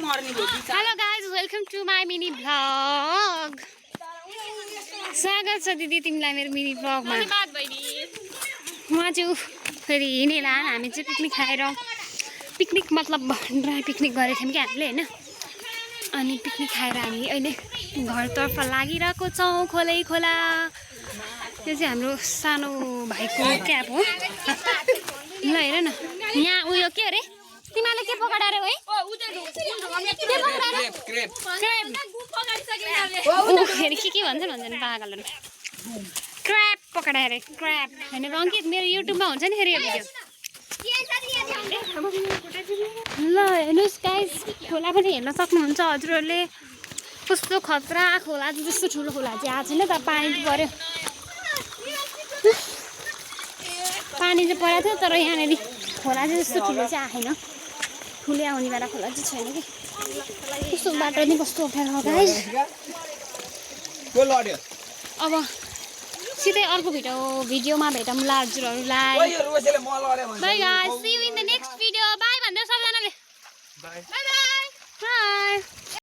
hello guys welcome to my mini vlog स्वागत छ दिदी तिमीलाई मेरो मिनी भ्लगमा म चाहिँ फेरि हिँडेर हामी चाहिँ पिकनिक खाएर पिकनिक मतलब ड्राई पिकनिक गरेको थियौँ कि हामीले होइन अनि पिकनिक खाएर हामी अहिले घरतर्फ लागिरहेको छौँ खोलै खोला यो चाहिँ हाम्रो सानो भाइको क्याब हो ल हेर न यहाँ उयो के अरे तिमीले के पकाएर है के भन्छन् पागलहरू क्र्याब पकाएर क्र्याब होइन रङ्कित मेरो युट्युबमा हुन्छ नि फेरि यो भिडियो ल हेर्नुहोस् गाइस खोला पनि हेर्न सक्नुहुन्छ हजुरहरूले कस्तो खतरा खोला चाहिँ जस्तो ठुलो खोला चाहिँ आएको छैन त पानी पऱ्यो पानी चाहिँ परेको थियो तर यहाँनिर खोला चाहिँ जस्तो ठुलो चाहिँ आएन ठुलै आउने बेला खोला चाहिँ छैन कि कस्तो बाटो नि कस्तो अप्ठ्यारो गाइस अब सिधै अर्को भिडियोमा भेटौँ ल हजुरहरूलाई bye guys see you in the next video bye भन्दै सबैजनाले बाई बाई बाई